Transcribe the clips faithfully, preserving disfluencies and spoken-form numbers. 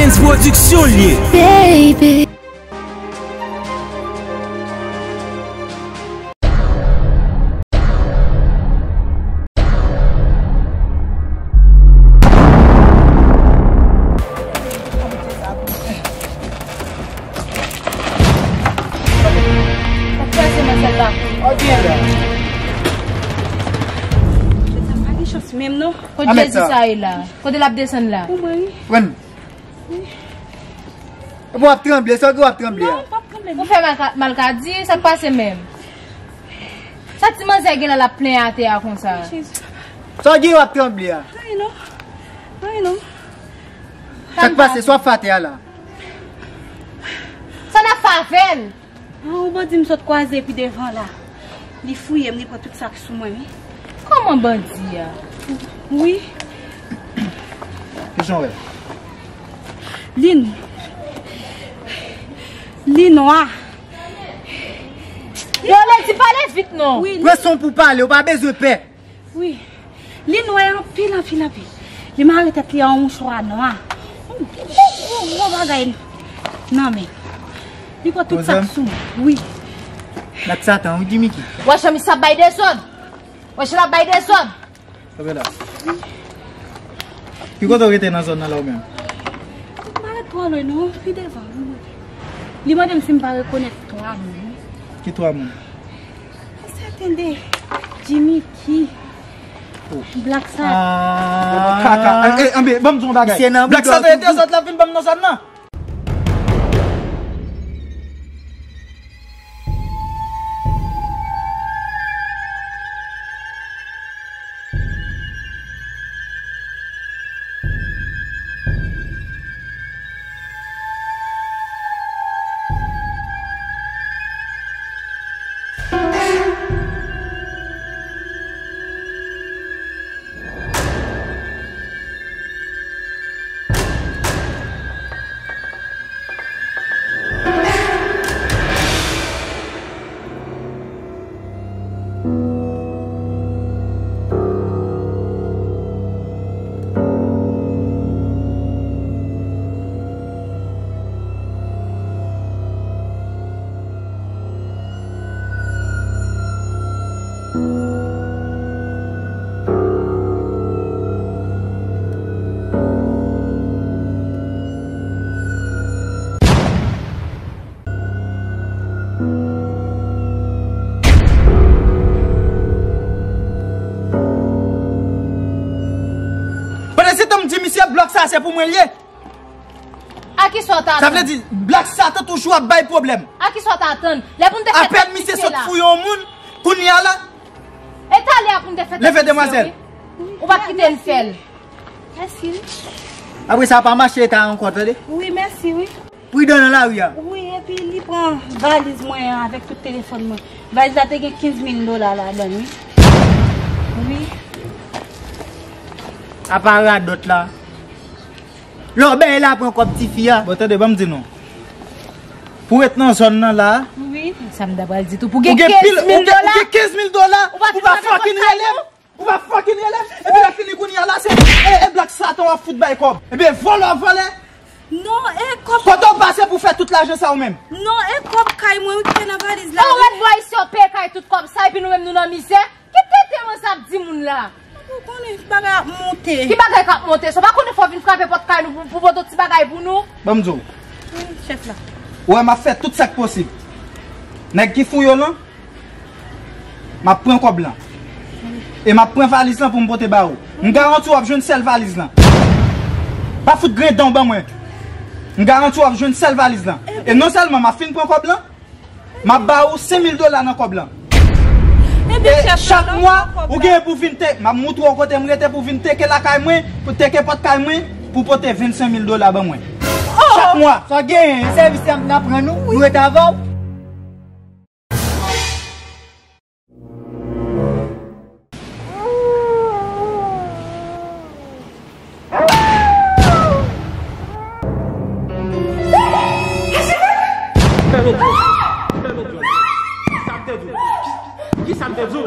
Prince Production l ye. Baby. Sa k pase nan sèl la? Ok, la. Sa pa gen chans menm, non. Kote Jezi sa ye la? Kote l ap desann la? Ou mwen, wi. Pran. Epi w ap tranble, sa w gen w ap tranble a? Non, m p ap tranble. Ou fè mal ka, mal ka di, sa k pase menm? Sa ti manzè gen la l ap plenyen atè a konsa? Jezi. Sa w gen w ap tranble a? Anyen non. Anyen non. Sa k pase, sa w ap fè atè a la? Sa n ap fè avè l? Ah, yon bandi m sot kwaze pi devan la. Li fouye m, li pran tout sa k sou mwen, wi. Kòman bandi a? Wi. Kijan w wè? Li n-, li nwa. Yo, Lady, pale vit non. Wi, li... Pran san w pou w pale, ou pa bezwen pè. Wi. Li nwè anpil, anpil, anpil. Li mare tèt li an yon mouchwa nwa. Yon gwo, gwo, gwo bagay nan men. Li pran tout sa k sou mwen. Wi. Black Satan, wi, Jimmy ki. Wè, Chamis ap bay dezòd. Wè, Chamis ap bay dezòd. Kanpe la. Ki kote w rete nan zòn nan la ou menm? M pa ret twò lwen non, pi devan. Li mande m si m pa rekonèt twa moun. Ki twa moun? Sèten de Jimmy ki Black Satan. Ah. Kaka. Eh, eh, anben, ban m di w yon bagay. Black Satan ede zòt la vin ban m nan zòn nan. Pandan se tan m di misye blòk sa se pou mwen l ye. A ki sa w t atann? Sa vle di, Black Satan toujou ap bay pwoblèm. A ki sa w t atann? Lè pou n te fè... Apèn misye sot fouye yon moun, kounye a la. E talè a pou n te fè... Leve demwazèl. Ou pa kite n fè l. Mèsi, wi. Apre sa, pa mache eta ankò, tande? Wi, mèsi, wi. Pridan nan lari a. Wi, epi li pran valiz mwen an avèk tout telefòn mwen. Valiz la te gen kenz mil dola ladan l, wi. Wi. Apa radòt la. Lòbèy la pran kòb tifi a. Bon, tande, ban m di nou. Pou ret nan zòn nan la. Wi. Sa m ta pral di tou. Pou gen kenz mil dola. Ou gen kenz mil dola. Ou pa fucking rele m. Ou pa fucking rele m. Epi lè fini kounye a la, se, e, e Black Satan w ap fout bay kòb. Ebyen, vòlè, vòlè. Non, e kòb. Kote w pase pou fè tout lajan sa ou menm? Non, e kòb kay mwen wi ki te nan valiz la. Ou wè bò isi yo peye kay tout kòb sa, epi nou menm nou nan mizè? Ki tenten mwen sa ap di moun la? Ou konnen bagay ap monte. Ki bagay k ap monte? Sa w pa konnen fò w vin frape pòt kay nou pou, pou pote ti bagay pou nou? Ban m di w. Wi, chèf la. Ou wè m ap fè tout sa k posib. Nèg ki fou yo lan, m ap pran kòb lan. E m ap pran valiz lan pou m pote ba ou. M garanti w ap jwenn sèl valiz lan. Pa fout grenn dan w ban mwen. M garanti w ap jwenn sèl valiz lan. E non sèlman m ap fin pran kòb lan, m ap ba ou senk mil dola nan kòb lan. E chak mwa, ou genyen pou vin te, m ap moutre w kote m rete pou vin teke lakay mwen, pou teke pòt kay mwen, pou pote vennsenk mil dola ban mwen. Chak mwa. Sa w genyen, sèvis la m nan pran nou, nou rete avè w. Fèmen dyòl. Fèmen dyòl. Sa m te di w. Ki, ki sa m te di w?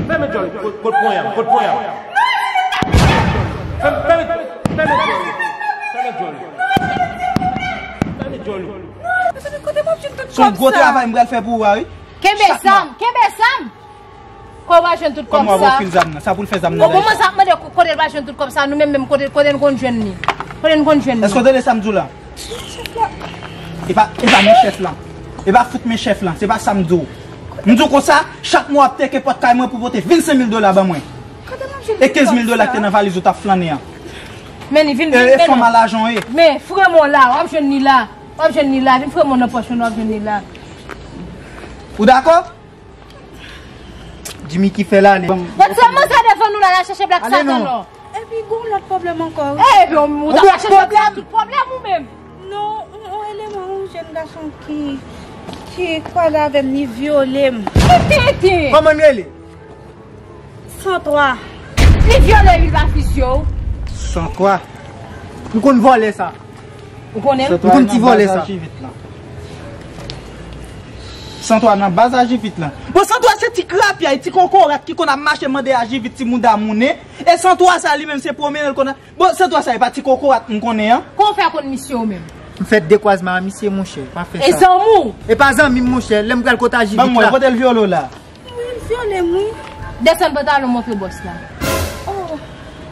Fèmen dyòl. Kot, kot ponyè m? Kot ponyè m? Fèmen, fèmen, fèmen dyòl. Se yon gwo travay m pral fè pou ou a, wi. Kenbe zam, kenbe zam. Kò w pa jwenn tout kòb sa. Kòman w ap ofri l zam nan? Sa pou l fè zam nan? Bon, bon, mwen sa ap mande kote l pa jwenn tout kòb sa, nou menm menm kote, kote n konn jwenn li? Kote n konn jwenn li? Èske w tande sa m di w la? E pa, e pa men chèf lan. E pa fout men chèf lan. Se pa sa m di w. M di w konsa, chak mwa w ap teke pòt kay mwen pou pote vennsenk mil dola ban mwen. E kenz mil dola ki te nan valiz ou t ap flannen an. Men li vin, vin, e fanm a lajan w ye. Men, frè mwen la, w ap jwenn li la. W ap jwenn li la. Vin frè mwen nan pòch mwen, w ap jwenn li la. Ou dakò? Jimmy ki fè l ale. Bon, sèlman sa devan nou la, la chèche Black Satan non. Epi gon lòt pwoblèm ankò, wi. Epi ou ta chèche Black tout pwoblèm ou menm. Non, yon, yon eleman, yon jèn gason ki, ki kwaze avè m, li vyole m. Tenten. Kòman l rele? San twa. Li vyole, li pa fizye w. San twa. M konn vòlè sa. Ou konnen? M konn ti vòlè sa. San twa nan baz ajivit lan. Bon, san twa se ti krapyay, ti kokorat ki konn ap mache mande ajivit ti mouda mounen. E san twa sa li menm se pwomennen l konn ap. Bon, san twa sa e pa ti kokorat m konnen an. Kòman w fè konn misye ou menm? M fè dekwazman a misye, monchè. Pa fè sa. E zanmi w? E pa zanmi m, monchè. Lè m pral kot ajivit la. Ban m wè, kote l vyole w la? Wi, l vyole m, wi. Desann pantalon, montre bòs la. Oh.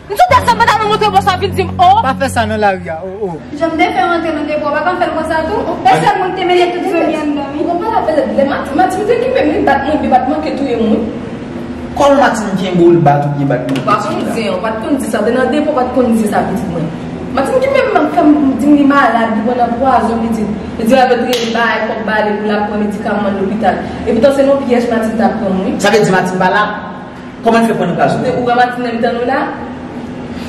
M di w desann pantalon, montre bòs la, vin di m, oh. Pa fè sa nan lari a, oh, oh. Jan m te fè w antre nan depo, w pa ka fè l konsa tou? E sèl mwen ki te mete tout zanmi anndan, wi. Ou konprann avè lè Matin, Matin te kenbe m, li bat mwen, li bat manke touye m, wi. Kòman Matin kenbe w, l bat ou byen bat manke touye la? Ou pa konn zen, ou pa t konn di sa, te nan depo, ou pa t konn di sa, pitit mwen. Matin ki menm fè m di m li malad, li pran nan pwazon, li di, li di avè l rele bay, kòb ba li pou l al pran medikaman lopital. Epoutan se nan pyèj Matin t ap pran m, wi. Sa vle di Matin pa la? Kòman l fè pran nan pwazon? Se ou wè Matin nan mitan nou la?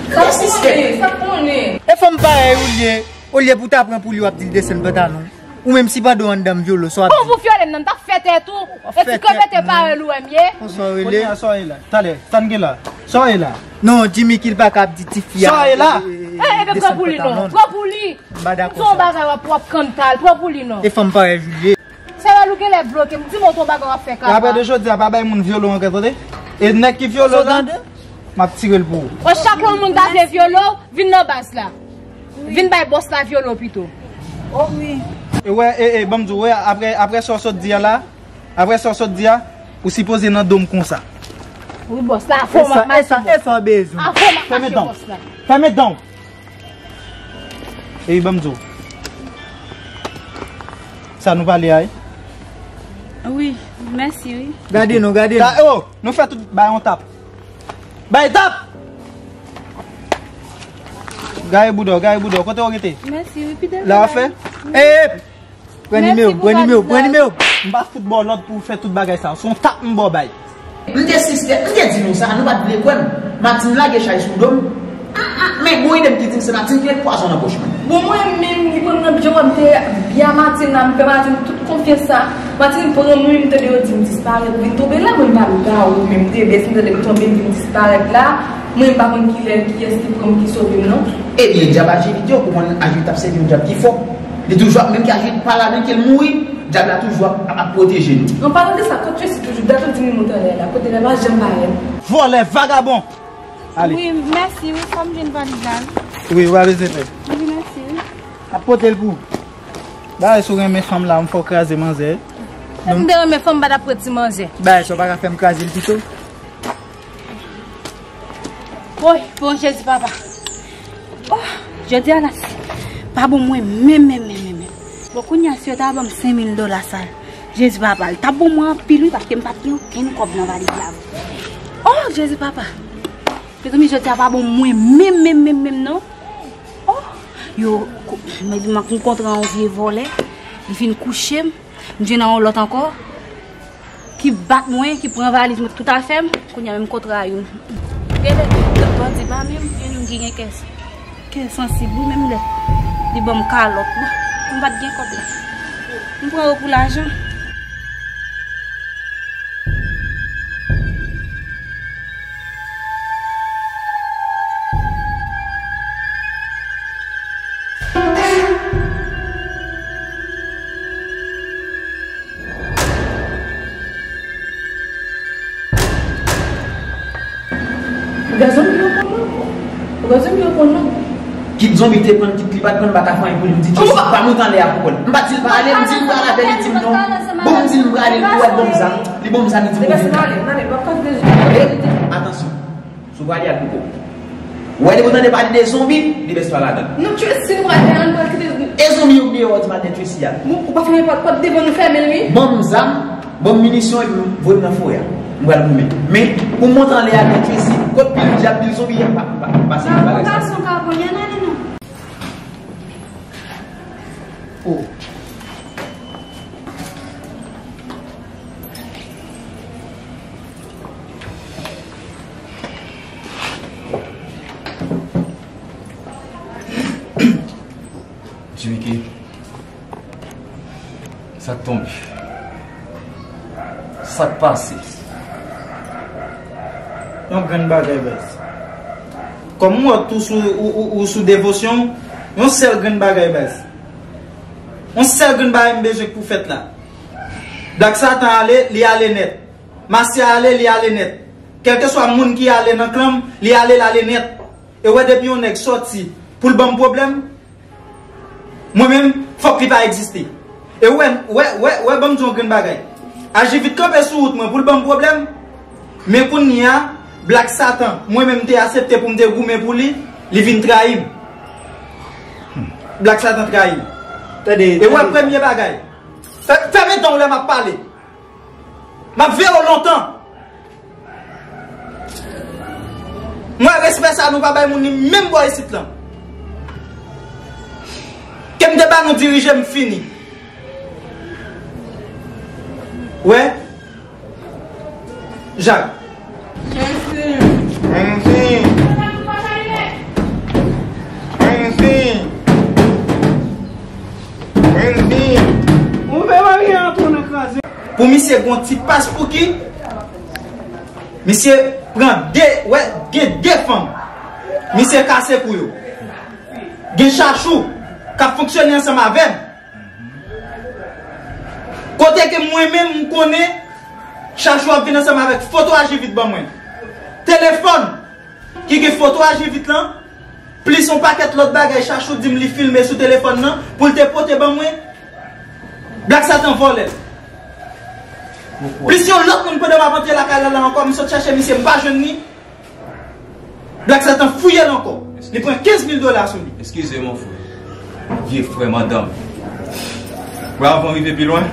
Sa konnen, sa konnen. E fanm parèy ou l ye, olye pou w ta pran pou li w ap di l desann pantalon. Ou menm si pandan w anndan m vyole w, sa w ap di? Bon, pou vyole m nan, m t ap fè tèt ou. E ti kè mete parèy ou wè m ye. Konsa w rele? Kounye a sa w ye la? Talè, sa n gen la? Sa w ye la? Non, Jimmy Kill pa ka ap di tifi a. Sa w ye la? E, e, pran pou li non. Pran pou li. M pa dakò sa. M di w yon bagay w ap, w ap kantal. Pran pou li non. E fanm parèy Julie. Sa wè l ou genlè bloke m. Di m yon bagay w ap fè kaka. E apre de jodi a, pa bay moun vyole w ankò, tande? E nèg ki vyole w la, m ap tire l pou ou. Bon, chak lè yon moun ta vle vyole w, vin nan baz la. Vin bay bòs la vyole w pito. Oh wi. E wè, e, e, ban m di w, wè, apre, apre sa w sot di a la, apre sa w sot di a, ou sipoze nan do m konsa. Wi, bòs la, afè w m ap mache bòs la. E sa w bezwen? Afè w m ap mache bòs la. Fèmen dan w. Epi ban m di w. Sa nou pale a, wi? Wi, mèsi, wi. Gade nou, gade nou. Oh, nou fè tout bay yon tap. Bay tap! Gaye bouda w, gaye bouda w. Kote w rete? Mèsi, wi, pi devan. La w ap fè? Wi. Ey! Pran nimewo, pran nimewo, pran nimewo. M pa fout ba w lòd pou w fè tout bagay sa. Se yon tap m ba w bay. M te sispèk, m te di nou sa, nou pa t vle kwè m. Matin lage chay sou do m. Ah, ah, men gon ide m ki di m se Matin ki met pwazon nan pòch mwen. Bon, mwen menm, li pran nan byen, m te byen Matin la, m fè Matin tout konfyans sa. Matin pran m, wi, m tande yo di m disparèt, vin tonbe la, mwen m pa m pa ou menm, m te bese, m tande m tonbe, m vin disparèt la. Mwen m pa konn kilè, kiyès ki pran m, ki sove m, non. Ebyen, dyab aji vit yo, ou konprann aji vit ap sèvi yon dyab ki fò. Li toujou ap, menm ke aji vit pa la, menm ke l mouri, dyab la toujou ap, ap, ap pwoteje nou. An palan de sa, kot Tracy toujou, dat ou di m li monte anlè la, kote l pa janm parèt. Vòlè, vagabon! Ale. Wi, mèsi, wi, fò m jwenn valiz la, wi. Wi, ou pa bezwen pè. Wi, mèsi, wi. Ap pote l pou ou. Bagay si w renmen fanm la, m fè w kraze manzè. Si m te renmen fanm, m pa t ap pran ti manzè. Bagay sa, w pa ka fè m kraze l pito? Woy, bon Jezi papa. Oh, jodi a la, pa bon mwen menm, menm, menm, menm, menm. Bon, kounye a, si yo ta ban m senk mil dola sa, Jezi papa, li t ap bon mwen anpil, wi, paske m pa t gen okenn kòb nan valiz la. Oh, Jezi papa. Mezanmi, jodi a pa bon mwen menm, menm, menm, menm, non. Oh, yo, kou-, mezanmi, m kontre yon vye vòlè, li vin kouche m. M jwenn yon lòt ankò ki bat mwen, ki pran valiz mwen, tout afè m. Kounye a menm kontra a youn. Gen lè, doktè di pa menm, youn ki gen kè, kè sansib, wi, menm lè li ban m kalòt, bon, m pa t gen kòb la. M pran yo pou lajan. Ou gen zanmi yo konn non? Ou gen zanmi yo konn non? Kit zonbi te pran, kit li pa t pran, m pa ka fè anyen pou li. M di Tracy pa moute anlè a pou kò l. M pa di l pa ale, m di l pral avè li, li di m non. Bon, m di l m prale, li wè l ban m zam. Li ban m zam, li di m vin. Tande, atansyon. Si w prale al pou kò w. Ou wè depi w tande pale de zonbi, li bèse pa ladan. Non, Tracy, nou prale, nou pral kite. E zonbi yo bliye wè w di maten Tracy a. Bon, ou pa fè nenpòt pòt devan nou fèmen l, wi. Ban m zam, ban m minisyon epi voye m nan forè a. M pral goumen. Men, pou m monte anlè a, men Tracy, kot pil dyab, pil zonbi, m pa, m pa, m pa se bagay sa. Gason ka konyen, non, non, non. Oh. Jimmy K, sa k tonbe? Sa k pase? Yon grenn bagay, baz. Kòm m wè w tou sou, ou, ou, ou sou devosyon, yon sèl grenn bagay, baz. Yon sèl grenn bagay m bezwen pou fèt la. Black Satan ale, li ale nèt. Masya ale, li ale nèt. Kèlkeswa moun ki ale nan klan m, li ale, l ale nèt. E wè, depi yon nèg sòti pou l ban m pwoblèm, mwen menm, fòk li pa egziste. E wè, wè, wè, wè, ban m di yon grenn bagay. Ajivit kanpe sou wout mwen pou l ban m pwoblèm. Men kounye a, Black Satan, mwen menm m te aksepte pou m te goumen pou li, li vin trayi m. Black Satan trayi m. Tande, e wè, tande. Premye bagay. Fè, fèmen dan w lè m ap pale. M ap veye w lontan. Mwen, respè sa nou pa bay moun li menm bò isit lan. Ke m te ba nou dirije m fini. Wè. Jak. Mèsi. Mèsi. Mèsi. Mèsi. Ou fè mari an tounen kraze. Pou misye gon ti pas pou ki? Misye pran de, wè, gen de fanm. Misye kase kou yo. Gen Chachou k ap fonksyone ansanm avè m. Kote ke mwen menm m konnen Chachou ap vin ansanm avèk foto Ajivit ban mwen. Telefòn ki gen foto Ajivit lan, plis yon pakèt lòt bagay Chachou di m li filme sou telefòn nan pou l te pote ban mwen. Black Satan vòlè l. Plis yon lòt moun pandan m ap antre lakay la la ankò, m sot chache misye, m pa jwenn li. Black Satan fouye l ankò. Li pran kenz mil dola sou li. Eskize, mon frè. Vye frè madanm. Wè, avan rive pi lwen,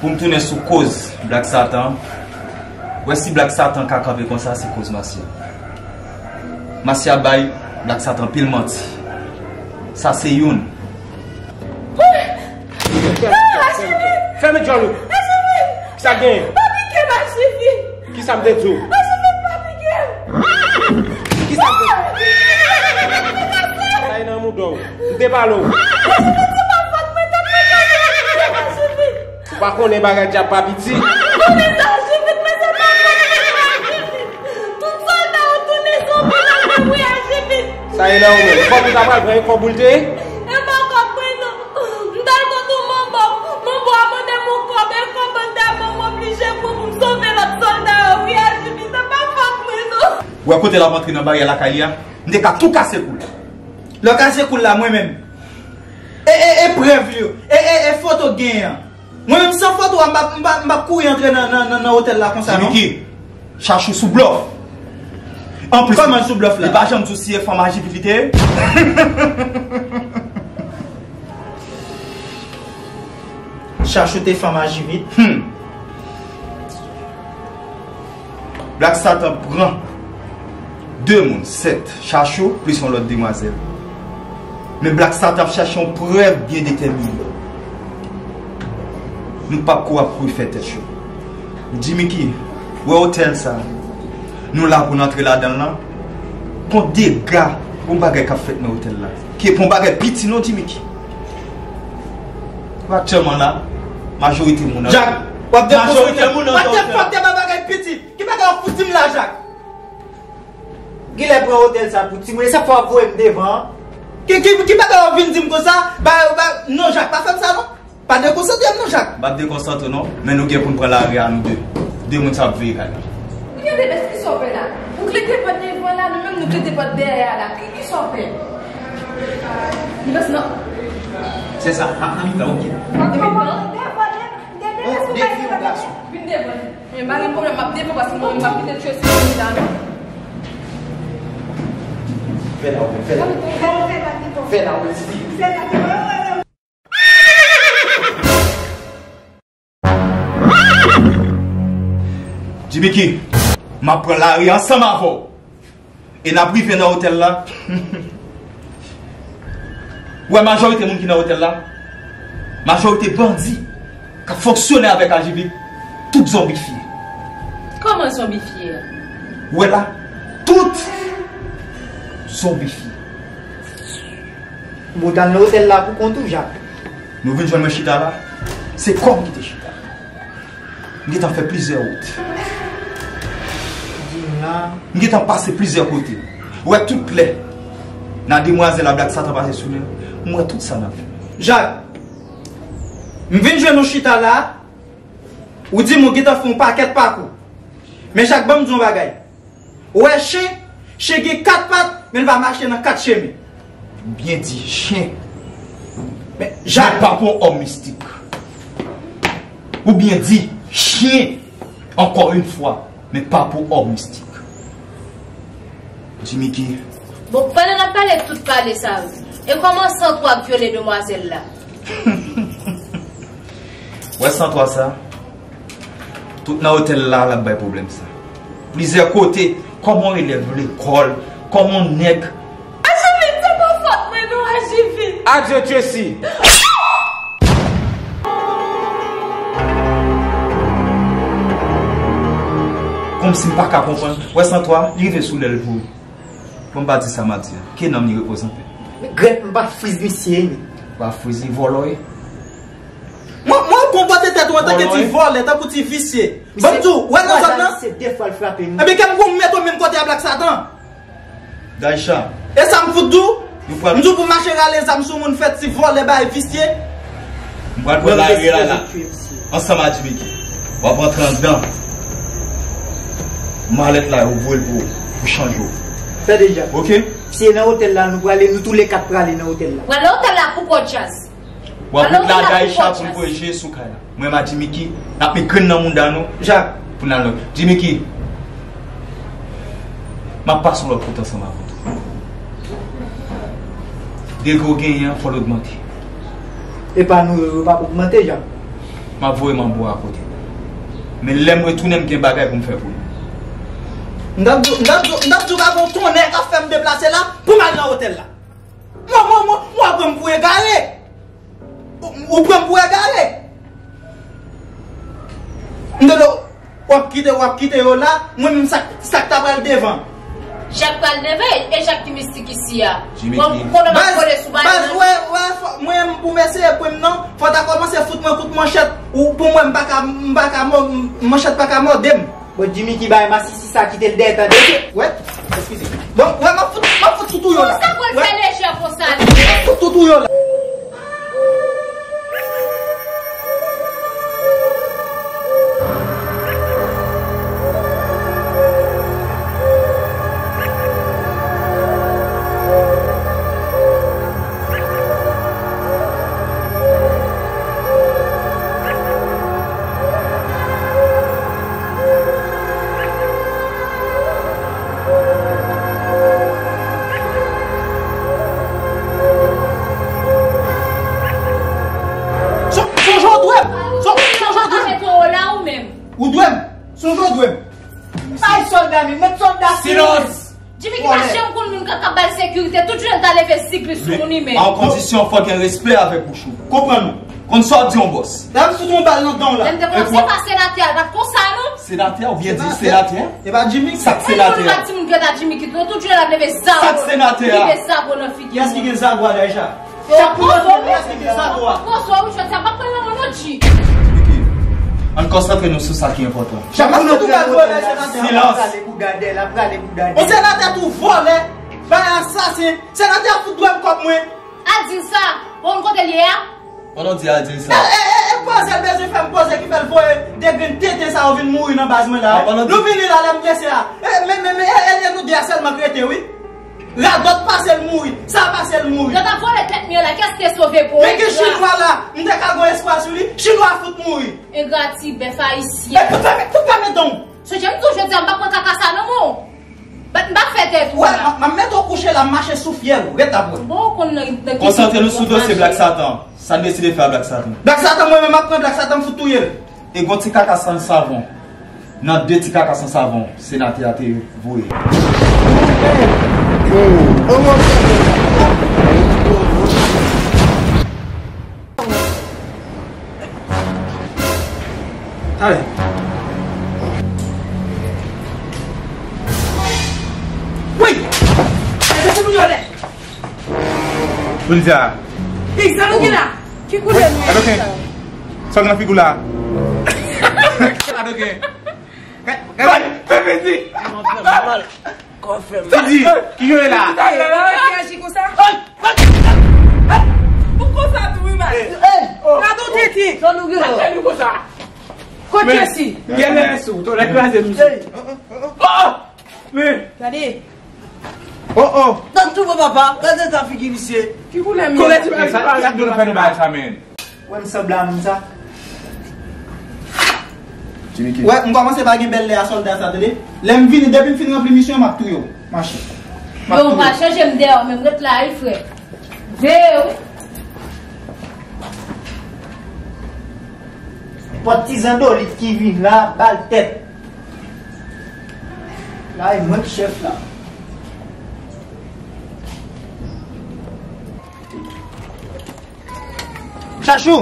pou m tounen sou koz Black Satan, wè, si Black Satan ka kanpe konsa, se koz Masya. Masya bay Black Satan pil manti. Sa se youn. Fèmen djòl ou. Kisa k genyen? Pa pike m, Ajivit. Kisa m te di w? Ajivit, pa pike m. Kisa m te di w? Sa e nan mouda w. M te pale w. Ajivit, se pa fòt mwen, tèt mwen pa pike m, Ajivit. Ou pa konnen bagay dyab pa piti. Konnen sa, Ajivit, men se pa fòt mwen, Ajivit. Tout sòlda yo tounen zonbi nan men mwen, Ajivit. Sa e nan ou menm. Kòb ou ta pral pran, e kòb ou l te ye? E pa kòb mwen, non. M t al kote yon manbo. Manbo a mande m yon kòb, e kòb an te a ban m, m oblije pran pou m sove lòt sòlda yo. Wi, Ajivit, se pa fòt mwen, non. Ou wè kote l ap antre nan baryè lakay li a? M te ka tou kase kou l. Lè w kase kou l la, mwen menm. E, e, e prèv yo. E, e, e foto k genyen an. Mwen menm, san foto a, m p ap, m p ap, m p ap kouri antre nan, nan, nan, nan otèl la konsa, non. Jimmy K, Chachou sou blòf. Anplis, kòman sou blòf la? Li pa janm di w si e fanm Ajivit li te ye. Chachou te fanm Ajivit. Hmm. Black Satan pran de moun, sèt, Chachou plis yon lòt demwazèl. Men Black Satan ap chache yon prèv byen detèmine. Nou p ap ko ap kouri fè tèt cho. Jimmy K, wè otèl sa, nou la pou n antre ladan l lan. Pon dega, pon bagay k ap fèt nan otèl la. Ki pon bagay piti non, Jimmy K. Aktyèlman la, majorite moun an. Jak, w ap dekonsantre. Majorite moun an. What the fuck, te pa bagay piti. Ki bagay w ap fout di m la, Jak? Genlè pran otèl sa pou timoun, e sa k fè w ap voye m devan an. Ki, ki, ki bagay w ap vin di m konsa? Ba, ba, non, Jak, pa fè m sa, non. Pa dekonsantre m, non, Jak. M pa dekonsantre, non, men nou gen pou n pran lari a, nou de. De moun sa ap veye kay la. Ou gen de lespri sa w fè la. Ou klete pòt devan la, nou Nou klete pòt dèyè a la. Ki, ki sa w pè? Li panse nan... Se sa, a, a mitan, ok. Depi... Bon, defi yon gason. Vin devan. Men pa gen pwoblèm, m ap devan paske mwen menm m ap kite Tracy vini la, non. Fè la, ou fè la. Fè la, ou fè la. Jimmicky, m ap pran lari ansanm avè w. E n ap rive nan otèl la. Ou wè majorite moun ki nan otèl la, majorite bandi k ap fonksyone avèk A J V, tout zonbifye. Kòman zonbifye? Ou wè la, tout zonbifye. Bon, w t al nan otèl la pou kont ou, Jak? Nou vin jwenn mwen chita la, se kò m ki te chita. M gentan fè plizyè wout. M gentan pase plizyè kote. Ou wè tout lè nan demwazèl la Black Satan pase sou li, m wè tout sa n ap fè. Jak, m vin jwenn ou chita la, ou di m ou gentan fè yon pakèt pakou. Men Jak, ban m di w yon bagay. Ou wè chen, chen gen kat pat, men l pa mache nan kat chemen. Ou byen di, chen. Men, Jak, men pa pou yon òm mistik. Ou byen di, chen, encore une fois, men pa pou òm mistik. Jimmicky. Bon, pandan n ap pale tout pale sa yo, e kòman Santwa ap vyole demwazèl la? Wè Santwa sa? Tout nan otèl la, l ap bay pwoblèm sa. Plizyè kote, kòman yon elèv lekòl, kòman yon nèg. Ajivin, se pa fòt mwen non, Ajivin. Adye Tracy. Kòmsi m pa ka konprann. Wè Santwa, li rive sou lèl pou ou. Bon, m pa di sa m ap di a. Ke nanm li repoze anpè. Regrèt, m pa friz misye, wi. Pa friz, li vòlò, wi. Mwen, mwen konpòte tèt ou antanke ti vòlè, tankou ti visye. Ban m di w, wè nan zòn nan? Ebyen, kè m gon mete w menm kote a Black Satan. Daisha. E sa m fout di w? M di w pou mache rale zam sou moun, fè ti vòlè, bay visye. M pral pran lari a la. Ansanm a Jimmicky. W ap rantre anndan. Malèt la, yo voye l pou, pou chanje w. Fè deja. Ok? Si e nan otèl la nou prale, nou tou le kat prale nan otèl la. Prale otèl la pou kò djaz. W ap ret la Daisha pou l voye je sou kay la. Mwen, m a Jimmicky, n ap met grenn nan mounda nou. Jak. Pou n al lòt. Jimmicky, m ap pase yon lòt kote ansanm avè w tou. Degre w genyen an, fò l ogmante. E pa nou yo, yo p ap ogmante, Jak. M ap voye manbo a kote. Men lè m retounen, m gen bagay pou m fè pou nou. M t ap di w, m t ap di w, m t ap di w pa gen yon tonnè k ap fè m deplase la pou m al nan otèl la. Mwen, mwen, mwen, mwen pran m pou egare. Ou, ou pran m pou egare. M tande w ap kite, w ap kite yo la. Mwen menm sa, sa k ta pral devan. Jak pral devan, e Jak ki mistik isi a. Jimmy bon, ki konnen m ap kole sou bagay baz, nan. Wè, wè, fò, mwen, pou m eseye pran m nan, fò w ta kòmanse fout mwen kout manchèt. Ou, pou mwen, m pa ka, m pa ka mò, manchèt pa ka mòde m. Bon, Jimmy ki bay masisi sa kite l dèyè tande. Wè, eskize. Bon, wè, m ap fout, m ap fout sou tou yo la. Konsa pou l fè lejè konsa. M ap fout sou tou yo la. Sonje w dwe m. Sonje w dwe m. Ou dwe m. Sonje w dwe m. Bay sòlda men, met sòlda sou ou. Silans! Jimmy ki pa janm konn moun k ap bay sekirite, tout jounen l ta leve zig li sou moun li menm. An kondisyon, fò gen respè avèk bouch ou. Konprann ou. Konn sa w ap di yon bòs. Dam fout yon bal nan dan w la. Lè m te panse pa senatè a, l pa t konsa non. Senatè, ou byen di senatè? E pa Jimmy. Sa k senatè a? Mwen pa timoun ki rele Jimmy ki tou, tout jounen l ap leve zago. Sa k senatè a? Leve zago nan figi. Kiyès ki gen zago a Daisha? Chak moun nan tèt li, èske gen sa dwa? Poze w, jodi a, m ap pran nan men w, G. Ann konsantre nou sou sa ki enpòtan. Chak moun nan tèt li, senatè a prale pou gade, l ap prale pou gade. Yon senatè tou vòlè, bay asasen, senatè a fout dwe m kòb mwen. Al di l sa, ou konn kote l ye a? Pandan w di al di l sa. E, e, e, e poze l bezwen fè m poze ki fè l voye de grenn tenten sa yo vin mouri nan baz mwen la. Nou vini la lè m blese a. E, men, men, men, e, e, e nou de a sèlman k rete, wi. Radòt pase l mouri, sa pase l mouri. Yo t ap vòlè tèt mwen la, kiyès te sove pou... Men gen chinwa la, m te ka gon espwa sou li, chinwa fout mouri. Engra ti bèf ayisyen. E tout fèmen, tout fèmen don. Sonje m di w jodi a m p ap pran kaka sa non, mwen. Bat m pa fè tèt ou. Wè, m ap mete w kouche la, m mache sou fyèl ou. Ret la pou wè. Bon, ou konn nan, nan ki... Konsantre nou sou dosye Black Satan. Sa n deside fè a Black Satan? Black Satan, mwen menm m ap pran Black Satan, m fout touye l. E gon ti kaka san savon. Nan de ti kaka san savon, senatè a te voye. Talè. Wi! Polisye a. Ey, sa nou gen la? Ki koulè nou ye sa? Sa gen nan figi w la? Adoken. Fè piti. Kò fè mal. Kò fè mal. Tidi, ki yo ye la? Sa yo reyaji konsa? Ou konsa tou wi, man. Gade w tete. Sa nou gen la? Kote si? Gen lè sou, to lè kraze misye. Men. Gade. Oh, oh. Tann tou bon papa, gade ta figi misye. Ki koulè misye? Koulè ti... Sa, sa nou fè nou bay sa, men. Wè m sanble a moun sa. Jimmy King. Wè, m kòmanse pa gen bèl lè a sòlda sa, tande. Lè m vini, depi m fin ranpli misyon, m ap touye w. Mache. M ap touye w. Yo, pa chanje m dèyè w, men m ret la, wi, frè. Veye w. Pòtizan Dolit ki vin la, ba l tèt. La e mwen k chèf la. Chachou!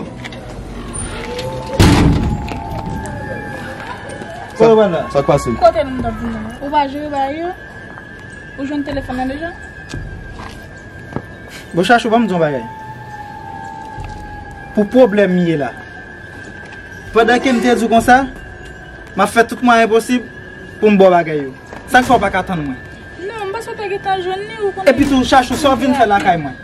Sa, sa k pase? Kote nou t ap vin nan? Ou pa jere bagay yo? Ou jwenn telefòn nan deja? Bon, Chachou, ban m di w yon bagay. Pou pwoblèm m ye la. Pandan ke m te di w konsa, m ap fè tout mwayen posib pou m ba w bagay yo. Sa k fè w pa ka tann mwen? Non, m panse w te gentan jwenn li, ou konnen. Epi tou, Chachou, sa w vin fè lakay mwen?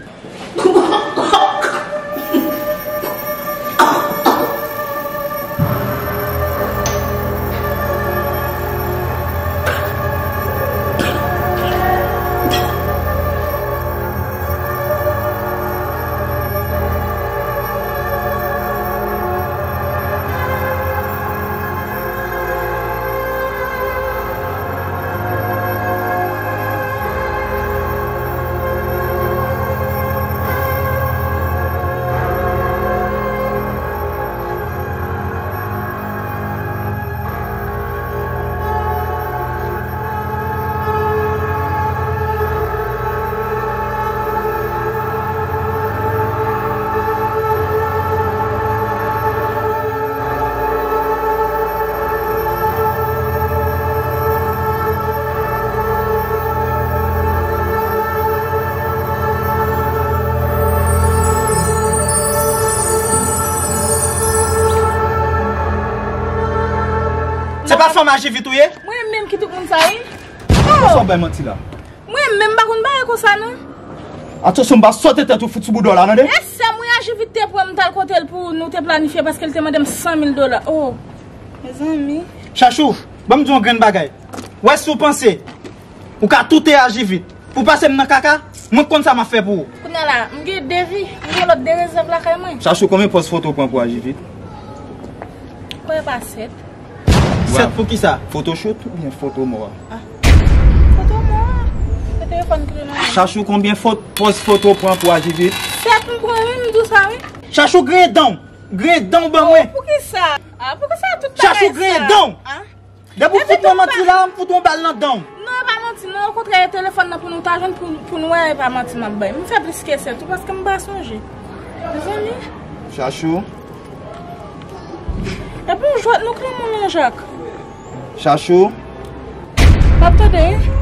Se pa fanm Ajivit ou ye? Mwen menm ki tout moun sa ye. Sa w bay manti la? Mwen menm m pa konn bagay konsa non. Atansyon, m pa sote tèt ou fout sou bouda w la, tande? E sè m wi, Ajivit te pran m t al kote l pou nou te planifye paske l te mande m san mil dola. Oh, mezanmi. Chachou, ban m di w yon grenn bagay. Wè si w panse ou ka toute Ajivit pou pase m nan kaka, mwen k konn sa m ap fè pou ou. Kounye a la, m gen de vi, m gen lòt de rezèv lakay mwen. Chachou, konbyen pòz foto w pran pou Ajivit? Kwè pa sèt. Sèt pou kisa? Photoshoot oubyen foto mò a? Ah. Foto mò a? Se telefòn ki te nan men. Chachou, konbyen fo-, pòz foto w pran pou Ajivit? Sèt m pran wi, m di w sa wi. Chachou, griyen dan w. Griyen dan w ban mwen. Oh, poukisa? Ah, poukisa tout bagay sa? Chachou, griyen dan w. Ah. Depi w fout mwen manti la, m fout yon bal nan dan w. Non, e pa manti non, okontrè, e telefòn nan pou nou ta jwenn pou, pou nou wè, e pa manti m ap bay. M fè plis ke sèt tou paske m pa sonje. Mezanmi. Chachou. Epi yon jwèt nou klanman nan jak. Chachou. M ap tande wi.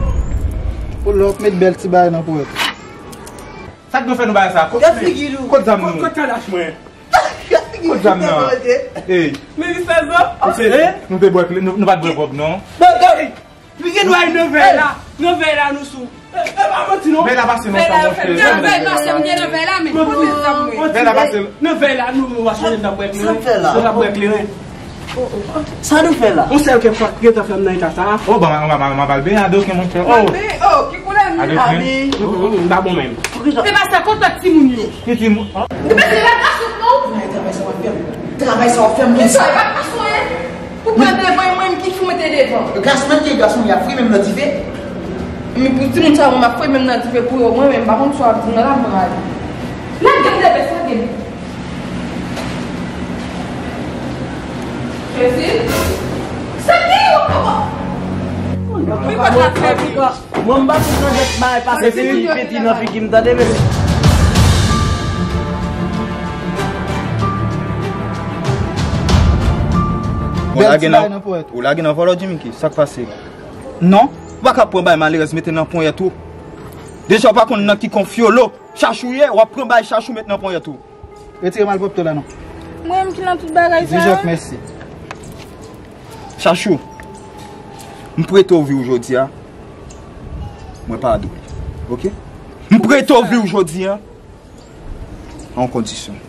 Ou lè w ap met bèl ti bagay nan pwèt. Sa k nou fè nou bagay sa? Kot, kot zam nou? Kot kalach mwen? Kot zam nan? Ey. Men li fè zò. Nou te, nou te bwè kleren, nou, nou pa t bwè kòb non. Li gen dwa nan vèy la. Nan vèy la nou sou. E, e pa manti non. Vèy la pase lontan monchè. Nan vèy pase, m gen nan vèy la men. Kote zam mwen? Vèy la pase. Nan vèy la nou, nou pa sonje n t ap bwè kleren. Sa nou fè la? Nou t ap bwè kleren. Sa nou fè la? Yon sèl kè fwa k gentan fè m nan eta sa. Oh, ban m, ban m, ban m al benyen adoken monchè. Oh. Oh, ki koulè m Gade. M pa bon menm. Se pa sa, kontak timoun yo. Ki timoun? Ou pa se pa gason non? Travay sa w ap fè m. Travay sa w ap fè m. Kisa, e pa gason, en? Pou pran devan, e mwen menm ki fout mete devan. Gason menm ki gason, y ap fri menm nan dife. Men pou timoun sa yo, m ap fri menm nan dife pou yo, mwen menm, pa konn sa w ap di nan la, m prale. Lage m dèyè sa, gen. Jezi. Sa ki yo, papa? Wi, pa t la fè wi. Mwen, m pa sou nan dèt bagay pase peti, peti nan figi m, tande, mesye. Ou lage nan, ou lage nan vòlò, Jimmy, ki sa k pase? Non. Ou pa ka pran bagay malerèz mete nan ponyèt ou. Deja, ou pa konn nan ki konfyolo Chachou ye, w ap pran bagay Chachou met nan ponyèt ou. Retire malpwòpte w la, non. Mwen menm ki nan tout bagay sa a. Di Jòk mèsi. Chachou, m prete w vi w jodi a. Mwen pa dwe. Oke? M prete w vi w jodi a. A yon kondisyon.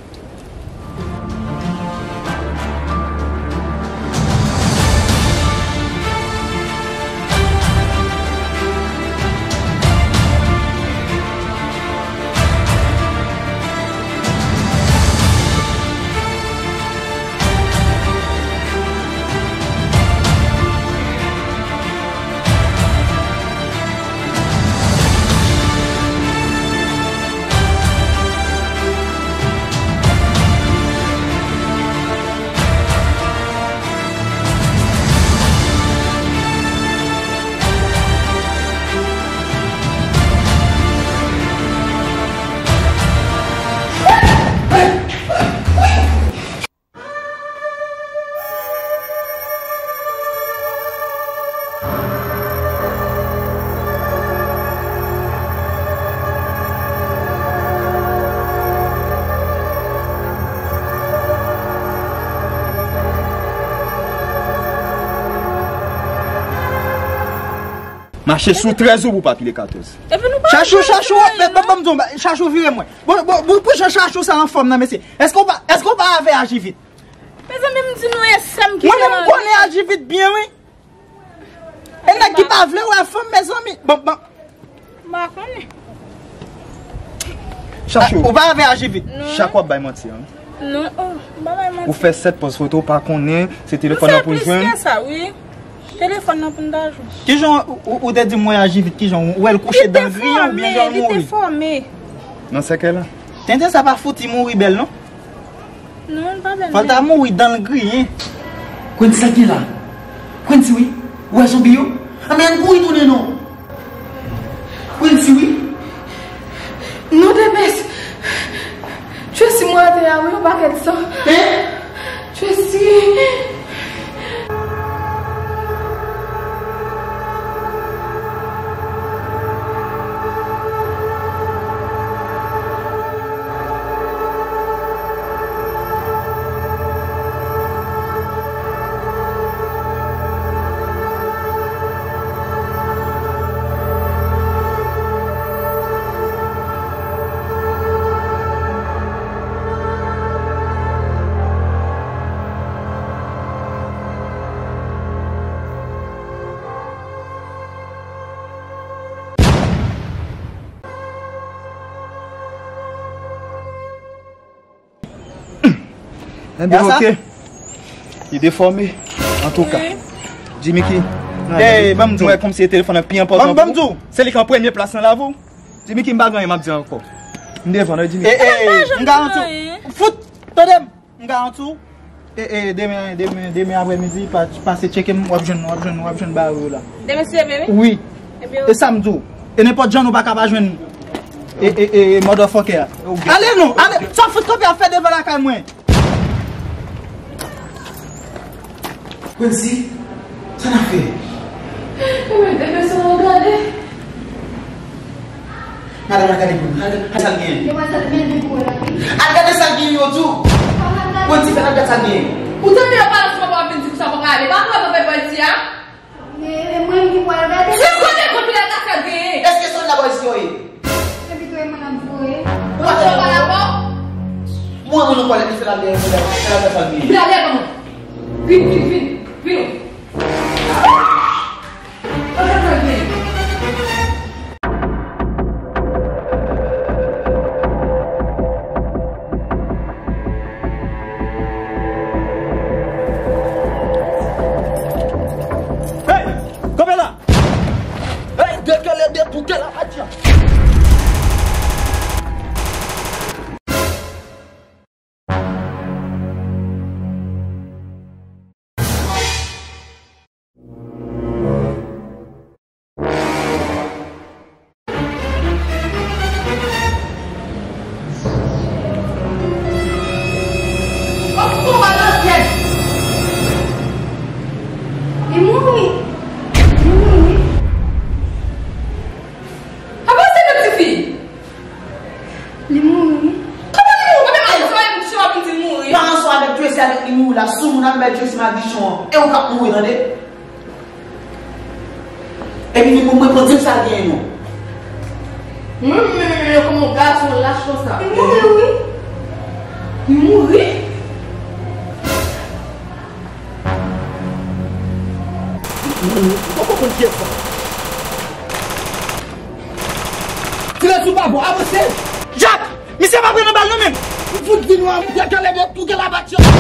Mache sou trèz ou pou pa pile katòz. Epi nou pa Chachou, Chachou, ban m di w, Chachou vire mwen. Bon, bon, bon, pou jan Chachou sa anfòm nan, mesye. Èske w pa, èske w pa avè aji vit? Mezanmi, m di nou e sè m ki te nan. Mwen menm m konnen aji vit byen, wi. E nèg ki pa vle wè fanm, mezanmi. Bon, bon. M pa konnen. Chachou. Ou pa avè aji vit? Non. Chak w ap bay manti, an. Non, oh, m pa bay manti. Ou fè sèt pòz foto, ou pa konnen, se telefòn nan pou jwenn. M fè plis ke sa, wi. Telefòn nan pou n ta jwenn. Kijan ou, ou, ou te di m wè aji vit, kijan ou wè l kouche dan griyen oubyen jan l mouri? Li te fòme, li te fòme. Nan sèkèy la. Tenten sa pa fouti mouri bèl, non. Non, l pa bèl. Fò l ta mouri dan l griyen. Quincy, sa ki la? Quincy, wi. Ou wè zonbi yo? Anben, ann kouri tounen non. Quincy, wi. Non, Demes. Tracy, mwen atè a, wi, yon pakèt san. Hein? Tracy. Enben, oke. Li defòme. Antouka. Jimmy ki. Ey, ban m di w. Mwen wè kòmsi e telefòn nan pi enpòtan pou ou. Se li ki an premye plas nan lavi w. Jimmy ki, m pa gen anyen m ap di ankò. M devan w, Jimmy. Ey, ey, m garanti w. Fout, tande m. M garanti w. E, e, demen, demen, demen aprèmidi, pa, pase tcheke m, w ap jwenn, w ap jwenn, w ap jwenn bagay ou yo la. Demen se demen, wi? Wi. Ebyen, e sa m di w. E nenpòt jan nou pa ka pa jwenn e, e, e, motherfucker a. Ale non, ale. Sa w fout kanpe ap fè devan lakay mwen? Quincy, sa n ap fè? Ebyen, demen se w gade. Madanm, al gade pou nou. Al gade sa l genyen. Al gade sa l genyen, yo di w. Quincy, fè n al gade sa l genyen. Ou tande yo pale sou mwen, w ap vin di m sa pa prale. Pa pran mwen fè bandi a. Men, men mwen ki pral gade. Se kote konpilè ta sa genyen. Èske se w la bòy si yo ye? Se pito e mwen ap voye. Ou pa tande mwen? Mwen, mwen, nou pral li fè la dèyè, fè la, fè la, fè la, fè la. Vin la dèyè mwen. Vin, vin, vin, vin. Gade sa genyen. Tande pou kè la pa di an. Li mouri. Li mouri, wi. Apa se de ti fi? Li mouri, wi. Kòman li mouri? Mwen menm, mwen menm, si w ap di l mouri. Paran sa avèk Tracy avèk li mouri la. Sou moun ap bay Tracy madichon an. E ou k ap mouri, tande? Epi vin pou mwen, pou di m sa l genyen non. Mwen menm, mwen menm, mwen kòman yon gason lach konsa. Li mouri, wi. Li mouri? Mwen poko konn kiyès sa. Silans ou pa bon, avanse! Jak! Misye pa pran nan bal non menm! M fout di nou an, misye kale mwen, tou gen la batyon.